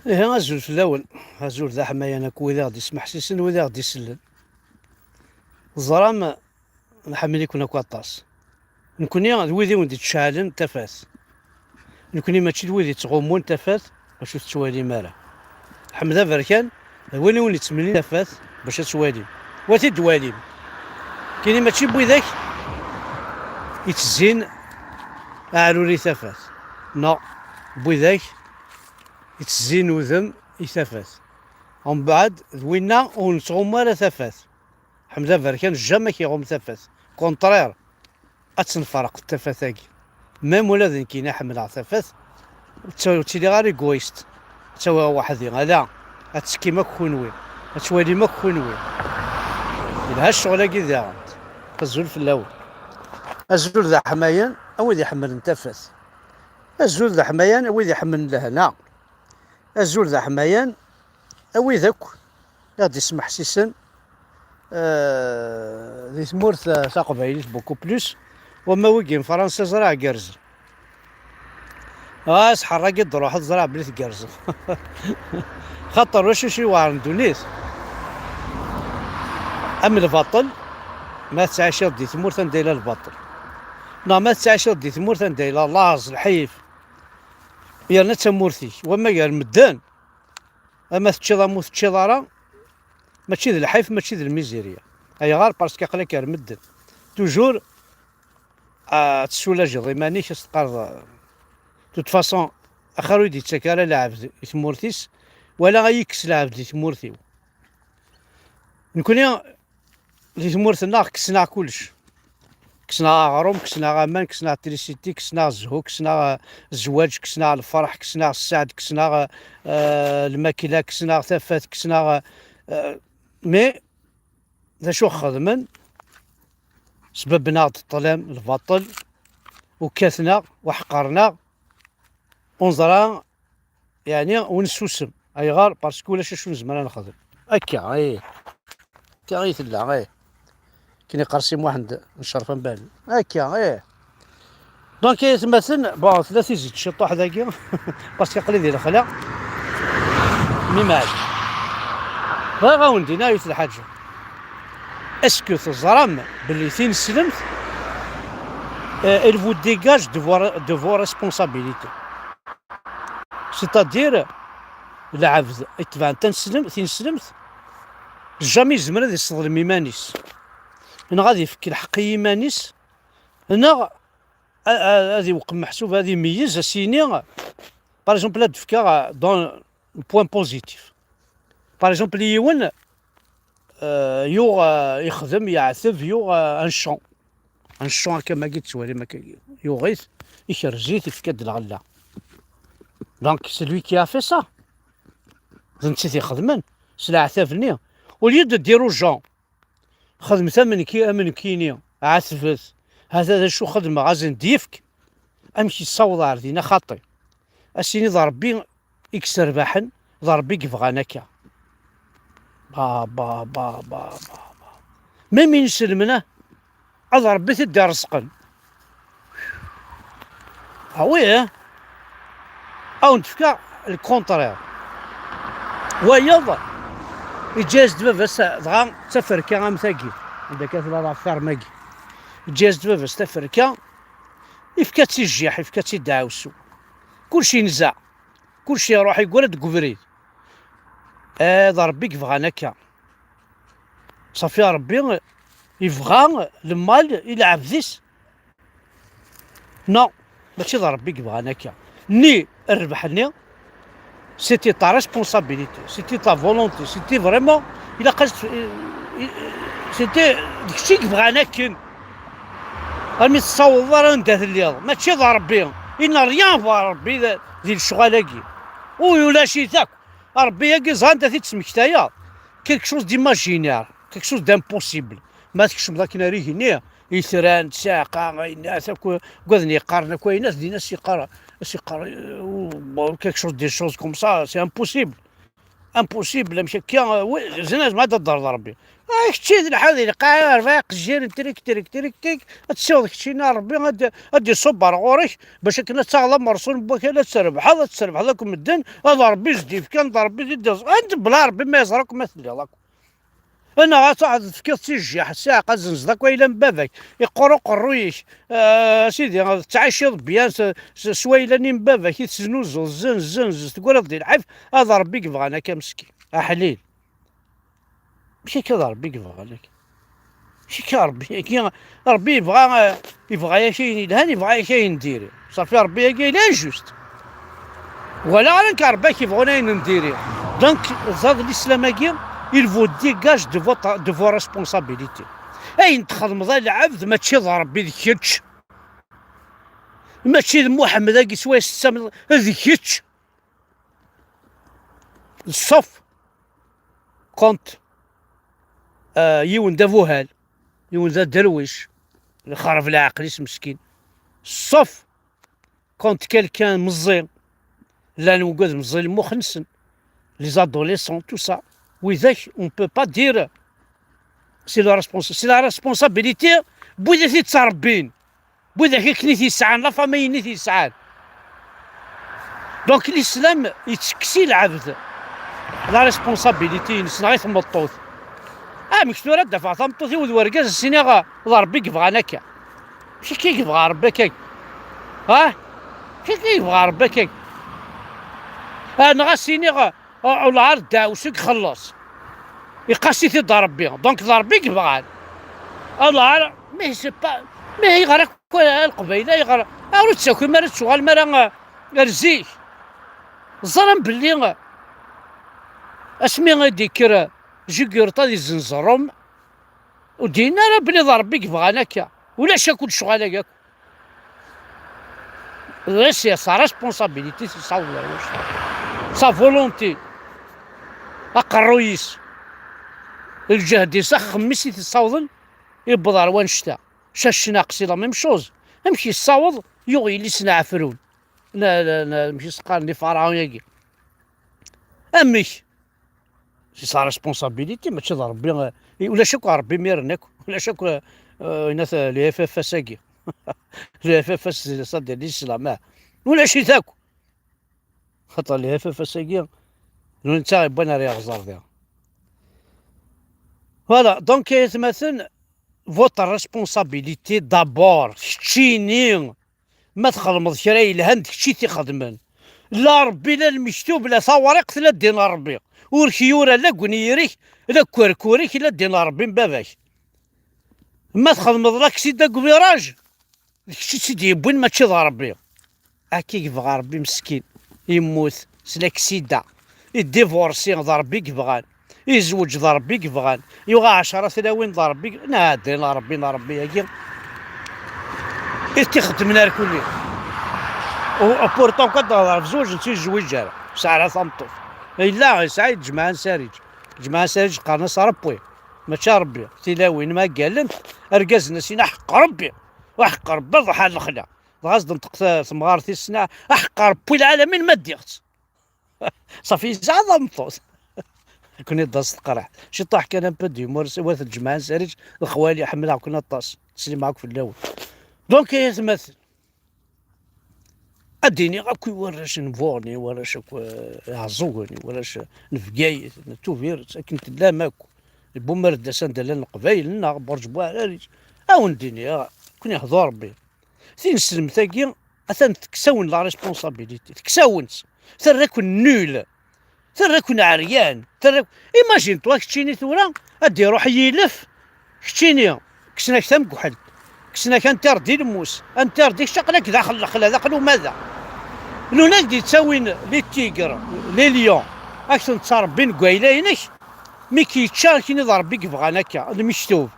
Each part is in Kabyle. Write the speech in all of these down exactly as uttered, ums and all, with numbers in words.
Ihi, azul fell-awen, azul d aḥmayan akk wid i ɣ-d-ismeḥsisen, wid i ɣ-d-isellen. Teẓram, nḥemmel-iken akk aṭas. Nekni d wid i wen-d-ittceɛlen tafat. Nekni mačči d wid ittɣummun tafat bac ur tettwalim ara. Ḥmed Aberkan d win i wen-ittmennin tafat bac ad twalim. Wa t-id-walim. Kini mačči n widak ittezzin aɛrur i tafat. Neɣ n widak ittezzin udem i tafat. Umbeɛd d winna ur nettɣummu ara tafat. Ḥmed Aberkan jamais k-iɣumm tafat. Contraire, ad tenferqeḍ tafat-agi. Même ula d nekkini ḥemmleɣ tafat, ur tt-, ur ttiliɣ ara égoïste. Ad tt-awiɣ weḥd-i, ala, ad tekkim akk kunwi, ad twalim akk kunwi. Yelha ccɣel-agi diɣen. Azul fell-awen. Azul d aḥmayan a wid iḥemmlen tafat. Azul d aḥmayan a wid iḥemmlen lehna. Azul d aḥmayan a wid akk i ɣ-d-ismeḥsisen, eh, di tmurt, eh, taqbaylit beaucoup plus, wama wigi n Fransa ẓriɣ gerrzen. Ɣas ḥerr-agi d-truḥeḍ ẓriɣ belli tgerrzeḍ. Xaṭer wacu i iweɛren ddunit? Am lbaṭel, ma tettɛiciḍ di tmurt anda yella lbaṭel, neɣ ma tettɛiciḍ di tmurt anda yella laẓ, lḥif, yerna d tamurt-ik. Wama gar medden, ama teččiḍ ama ur teččiḍ ara, mačči d lḥif, mačči d lmizirya. Ayɣer? Parce que aql-ak ar medden. Toujours, ah, ad tessulajeḍ iman-ik, ad s-teqqareḍ, de toute façon, axir ur yi-d-yettak ara lɛebd i tmurt-is, wala ad yi-kkes lɛebd di tmurt-iw. Nekni, di tmurt-nneɣ kksen-aɣ kullec. Kksen-aɣ aɣrum, kksen-aɣ aman, kksen-aɣ trisiti, kksen-aɣ zzhu, kksen-aɣ, eh, zzwaǧ, kksen-aɣ lferḥ, kksen-aɣ sseɛd, kksen-aɣ, eh, lmakla, kksen-aɣ tafat, kksen-aɣ, eh, mais d acu xedmen? Sbabben-aɣ-d ṭṭlam, lbaṭel, u kkaten-aɣ, u ḥeqqren-aɣ, u neẓra, yeɛni, u nessusem. Ayɣer? Parce que ulac acu nezmer ad nexdem. Akka, ih. Akka i tella, ih. Akken iqqar Si Muḥend n Ccerfa n Bali. Akka, ih. Donc, ay atmaten, bon, tella tizi n ciṭuḥ dagi, parce que aql-i di lexla. Mi mɛad. Bɣiɣ ad wen-d-iniɣ yiwet lḥaǧa. Est-ce que teẓram belli tineslemt, euh, elle vous dégage de vos, de vos responsabilités? C'est-à-dire, lɛebd itebɛen taneslemt, tineslemt, jamais yezmer ad yesseḍlem iman-is, neɣ ad yefk lḥeqq i yiman-is, neɣ a-, a-, ad iweqqem meḥsub, ad imeyyez, ad s-yini, par exemple, ad d-fkeɣ dans le point positif. Par exemple, yiwen, euh, yuɣ, euh, ixdem, yeɛteb, yuɣ, euh, un champ. Un champ akka magi tettwalim akka, yuɣ-it, ikerrez-it, ifka-d lɣella. Donc, c'est lui qui a fait ça. D netta i t-ixedmen, s leɛtab-nni. Au lieu de dire aux gens, xedmet am nekki, am nekkini, ɛetbet, hata d acu xedmeɣ, ad sen-d-yefk, amek yessaweḍ ɣer din, a xaṭi. Ad s-yini d Ṛebbi i yesserbaḥen, d Ṛebbi i yebɣan akka. Ba, ba, ba, ba, ba, ba. Même inselmen, ah, ad Ṛebbi t-id-ireẓqen. Ah oui, hein? Ad wen-d-fkeɣ le contraire. Wayeḍ, yeǧǧa-yas-d baba-s dɣa d taferka am tagi, anda akka tella la ferme-agi. Yeǧǧa-yas-d baba-s taferka, yefka-tt i jjiḥ, yefka-tt i ddeɛwessu. Kullec yenza, kullec iruḥ, yeggura-d deg ubrid. Eh, d Ṛebbi i yebɣan akka. Ṣafi Ṛebbi yebɣa lmal i lɛebd-is. Non, mačči d Ṛebbi i yebɣan akka. Ni rrbeḥ-nni, c'était ta responsabilité, c'était ta volonté, c'était vraiment, ilaq ad, c'était d kečč i yebɣan akken. Armi tessawḍeḍ ara anda telliḍ, mačči d Ṛebbi. Il n'a rien à voir Ṛebbi d, di lecɣal-agi. Ur ulac-it akk. Ṛebbi-agi ẓran da t-id-smektayeɣ. Quelque chose d'imaginaire, quelque chose d'impossible. Ma tkecmeḍ akken ar igenni, itran, ssiɛqa, ayennat, akk uggaden yeqqaren akk ayennat, din as-yeqqar, as-yeqqar, euh, quelque chose, des choses comme ça, c'est impossible. Impossible, amek akka? Wi-, zina, zma ad d-ḍerḍ Rebbi. Ah, kečči d lḥal di lqaɛa, rbeɛ iqejjiren, trik, trik, trik, trik, ad tessiweḍ keččini ar Rebbi, ad, ad d-iṣubb ar ɣur-k, bac akken ad taɣeḍ amerṣu n wakal, ad trebḥeḍ, ad trebḥeḍ akk medden, ad Rebbi s-d-ifkan, d Rebbi i d-iẓ-, ad bla Rebbi ma yeẓra akk ma telliḍ akk. Neɣ ad taɣeḍ tefkiḍ-tt i jjiḥ, ssiɛqa, zenzeḍ akk ayla n baba-k, iqqur uqerruy-ik, ah, a sidi, tettɛiciḍ bien s, s, s wayla-nni n baba-k i tesnuzuḍ, zenz, zenz, tegriḍ di lḥif, ad Rebbi i yebɣan akka meskin. Aḥlil. Mačči akka d Ṛebbi i yebɣan akka. Mačči akka Ṛebbi, akka Ṛebbi yebɣa, yebɣa-yak ayen yelhan, yebɣa-yak ayen n diri. Ṣafi, Ṛebbi-agi yella injuste. Wala ara nekk Ṛebbi ak yebɣun ayen n diri. Donc, ẓad l'islam-agi, il vous dégage de votre, de vos responsabilités. Ayen txedmeḍ a lɛebd, mačči d Ṛebbi, d kečč. Mačči d Muḥemmed-agi swayes tessamiḍ, d kečč. Sauf quand, euh, yiwen d abuhal, yiwen d aderwic, ixerreb leɛqel-is meskin. Sauf quand quelqu'un meẓẓi, llan wigad meẓẓi lmux-nsen, les adolescents, tout ça, widak, on peut pas dire, c'est la respons-, c'est la responsabilité n wid i t-ittrebbin. Widak akken i t-yesɛan, la famille-nni i t-yesɛan. Donc, l'islam yettekkes i lɛebd la responsabilité-ines, neɣ i tmeṭṭut. Amek tura ad d-afeɣ tameṭṭut-iw d wergaz, as-iniɣ d Ṛebbi i yebɣan akka? Mačči akka i yebɣa Ṛebbi akka. Ha? Mačči akka i yebɣa Ṛebbi akka. Ah, neɣ as-iniɣ, Ulɛar ddaɛwessu i ixelleṣ. Iqas-it-id Ṛebbi. Donc d Ṛebbi i yebɣan. Ulɛar, mais c'est pas, mais ayɣer akk a Leqbayel, ayɣer, ayɣer ur d-tettakim ara, ad tuɣalem ara, eh, ar zik? Ẓran belli, eh, asmi i d-yekker, eh, Jugurṭa ad izzenz Ṛum, ur d-yenni ara belli d Ṛebbi i yebɣan akka. Ulac akk lecɣal-agi akk. D, c'est sa responsabilité, c'est sa, sa volonté. Aqerruy-is, lǧehd-is, axxem-is i t-ssawḍen, yewweḍ ar wannect-a. Cacnaq, c'est la même chose. Amek yessaweḍ, yuɣ yelli-s n Ɛefrun? Na, na, na, amek i s-qqaren, les pharaons-agi? Amek? C'est sa responsabilité, mačči d Ṛebbi, eh, ulac akk Ṛebbi imiren akk, ulac akk, eh, eh, inat, eh, les F F S-agi. Les F F S, c'est ça, de l'islam, ah. Ulac-it akk. Xaṭer les F F S-agi, d netta yewwan ar iɣẓer diɣ. Voilà, donc, ay atmaten, votre responsabilité d'abord, keččini, ma txedmeḍ kra yelhan, d kečč i t-ixedmen. La Ṛebbi, la lmektub, la tawriqt, la ddin n Ṛebbi. Ur k-yura la deg unyir-ik, la deg ukerkur-ik, la ddin n Ṛebbi n baba-k. Ma txedmeḍ laksida deg uviraj, d kečč i tt-id-yewwin, mačči d Ṛebbi. Akka i yebɣa Ṛebbi meskin. Yemmut s laksida. Idivorsi d Ṛebbi i yebɣan. Izweǧ d Ṛebbi i yebɣan. Yuɣa ɛecra tlawin d Ṛebbi i, na, din Ṛebbi, n Ṛebbi-agi. I t-ixeddmen arkuni. U, pourtant, kan d-, ɣef zewǧ, ur yezwiǧ ara. Yesɛa ara tameṭṭut. Yella, yesɛa i Ǧemɛa Nsariǧ. Ǧemɛa Nsariǧ qqaren-as Ṛebbi. Mačči Ṛebbi. Tilawin ma ggalent, argaz-nnes yenna: "Ḥeqq Ṛebbi. Ḥeqq Ṛebbi, ṛuḥ ar lexla." Dɣa s-d-tenṭeq ta-, temɣart-is, tenna: "Aḥeqqar n win lɛalamin ma ddiɣ-tt." Ṣafi, yesɛa tameṭṭut. Nekkni d as teqreḥ. Ciṭuḥ kan, un peu d'humour, s wat Ǧemɛa Nsariǧ, lexwali, ḥemmleɣ-ken aṭas. Slimeɣ akk fell-awen. Donc, ay atmaten, ad d-iniɣ akk i warrac n Borne, i warrac akk, eh, Iɛeẓẓugen, i warrac n Bgayet, n Tubiret, akken tellam akk. Bumerdas anda llan Leqbayel-nneɣ, Burǧ Buɛrariǧ. Ad wen-d-iniɣ, ad ken-ihdu Ṛebbi. Tineslemt-agi atan tekkes-awen la responsabilité, tekkes-awen-tt, terra-ken nul, terra-ken ɛeryan, terra, imagine-toi keččini tura ad d-iruḥ yilef, keččini kksen-ak tamegḥelt, kksen-ak interdit lmus, interdit kečč aql-ak daxel lexla, daxel umada. Luna ak-d-yettawin les tigres, les lions, ad k-ten-ttrebbin deg wayla-inek, mi k-yečča akkin i d Ṛebbi i yebɣan akka, lmektub.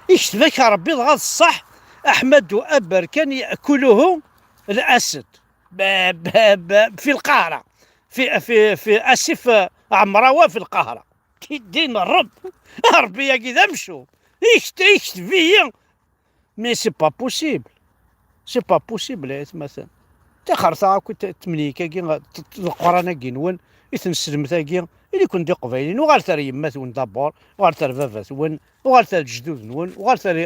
Ikteb-ak Ṛebbi dɣa d ṣṣeḥ, أحمد أبركان يأكله الأسد. ب-، ب-، ب-، في القاهرة. في، في، في، آسف، عمراوة في القاهرة. Kidin Ṛebb. Ṛebbi-agi d amcum. Ikt-, ikteb-iyi. Mais c'est pas possible. C'est pas possible, ay atmaten. Tixerta akk t-, tmenyikt-agi, t-, t-, Leqran-agi nwen, i tneslemt-agi, ili-ken d iqbayliyen, uɣalet ar yemma-twen d'abord, uɣalet ar baba-twen, uɣalet ar lejdud-nwen, uɣalet ar,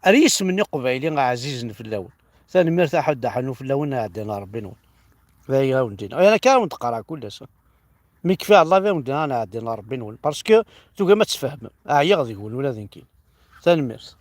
ar yisem-nni iqbayli ɛzizen fell-awen. Tanemmirt a Ḥud Aḥanu fell-awen, ɛeddan Ṛebbi-nwen. D aya i awen-d-iniɣ. Aya akka ara wen-d-qqareɣ kul ass. Mi kfiɣ Allah, d awen-d-iniɣ ɛeddan Ṛebbi-nwen. Parce que tugam ad tfehmem. Ɛyiɣ deg-wen ula d nekkini. Tanemmirt.